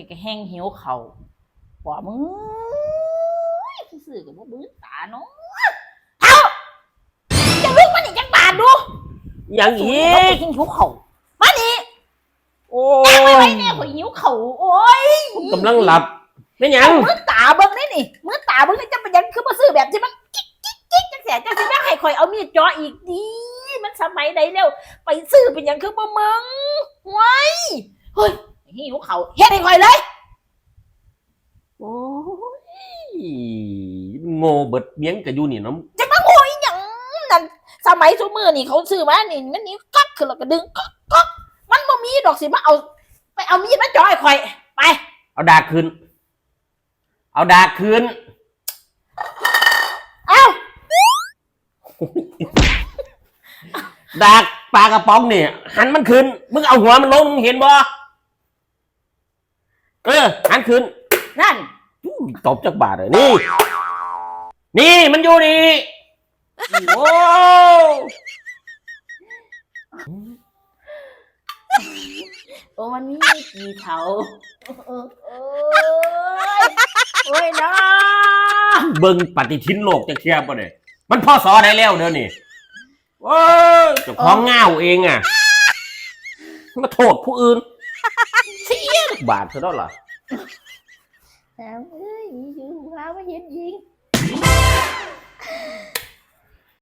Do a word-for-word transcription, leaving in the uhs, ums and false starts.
ก็แฮงหิวข้าว ปอมึง ซื่อๆ ก็บ่เบิ่งตาเนาะ เฒ่า จะลุกมานี่จักบาทดู หยังอีก แฮงหิวข้าว มานี่ โอ้ มาไว้ ย แน่ ข่อยหิวข้าว โอ้ย กำลังหลับ แม่นหยัง มือตาเบิ่งได้นี่ มือตาเบิ่งนี่ จะเป็นหยังคือบ่ซื้อแบบที่มัน จิ๊กจิ๊กจิ๊กจังแสนจังสิแม่งให้ข่อยเอามีดจ่ออีกดี มันสมัยใดแล้ว ไปซื้อเป็นหยังคือบ่มึง ว้าย เฮ้ย หิวข้าว เฮ็ดให้ข่อยเลย โอ้ย โง่เบิดเมียงกะอยู่นี่เนาะ จะมาโง่อีหยังนั่น สมัยซุมื้อนี่เขาซื้อมานี่ มันนี่ก๊อกขึ้นแล้วก็ดึงก๊อกก๊อก มันบ่มีดอกสิมาเอา ไปเอามีดมาจ่อให้ข่อย ไป เอาดากขึ้น เอาดากขึ้น เอ้า ดากปลากระป๋องนี่ หันมันขึ้น มึงเอาหัวมันลง มึงเห็นบ่ เออ หันขึ้น นั่น อู้ ตบจักบาทเลย นี่ นี่ มันอยู่นี่ โอ้ โอ้ มันมีกี่เถา โอ้ย โอ้ยเนาะ เบิ่งปฏิทินโลกจักเทื่อบ่เนี่ย มัน พ.ศ. ใดแล้วเดี๋ยวนี้ โอ้ย เจ้าของ เออ ง่าวเองอะ มาโทษผู้อื่น เสียบาทซะแล้วล่ะ หามเอ้ย อยู่หามาเห็นอีก